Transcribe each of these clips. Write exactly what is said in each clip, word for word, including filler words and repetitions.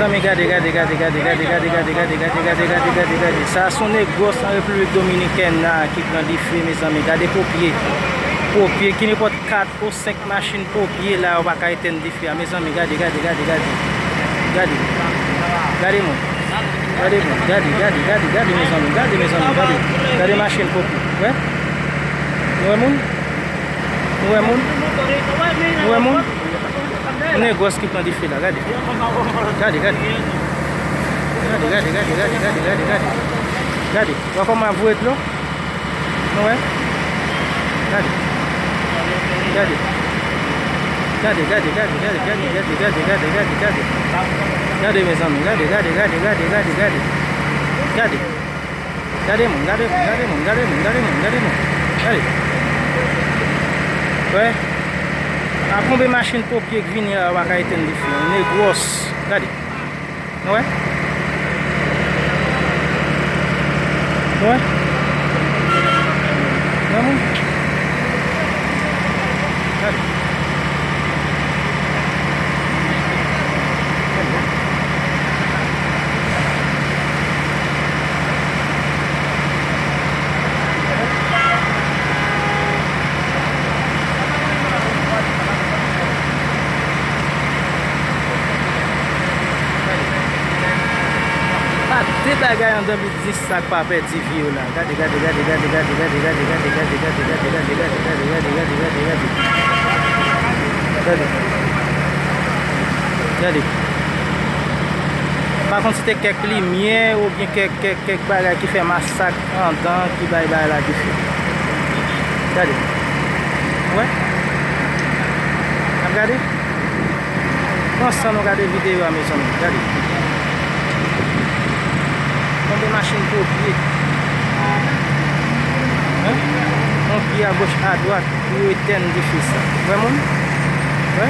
Mezanmi, gade, gade, gade. Sa se yon negwòs an Repiblik Dominikèn la ki pran dife, mezanmi. Gade pompe. Pompe, ki nenpòt kat ou senk machin pompe la, yo pa ka etenn dife a, mezanmi. Gade, gade, gade, gade. Gade. Gade moun. Gade moun. Gade, gade, gade, gade, mezanmi. Gade, mezanmi, gade. Gade machin pompe. Wè? Nou wè moun? Nou wè moun? Nou wè moun? Yon negwòs ki pran dife la, gade. Gade, gade. Gade, gade, gade, gade, gade, gade, gade. Gade, wè kòman ap voye dlo? Nou wè? Gade. Gade. Gade, gade, gade, gade, gade, gade, gade, gade, gade, gade. Gade, mezanmi, gade, gade, gade, gade, gade, gade. Gade. Gade moun, gade moun, gade moun, gade moun, gade moun, gade moun. Gade. Wè. A konbyen machin pompe ki vini la, yo pa ka etenn dife. Negwòs. Gade. Nou wè? Nou wè? Nou wè moun? Gade. Pa de bagay anndan biznis sa k pa pèdi vi yo la. Gade, gade, gade. Gade. Gade. Pa konn si te kèk limyè oubyen kèk, kèk, kèk bagay ki fè masak anndan ki bay bagay la dife. Gade. Wè? N ap gade? Pran san nou gade videyo a, mezanmi. Gade. Konbyen machin pompe? Hein? Pompe agoch, adwat pou yo etenn dife sa. Wè moun? Wè?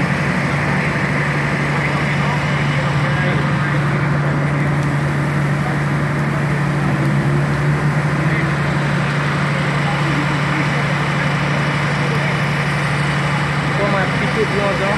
Kòman ap pike bri anndan?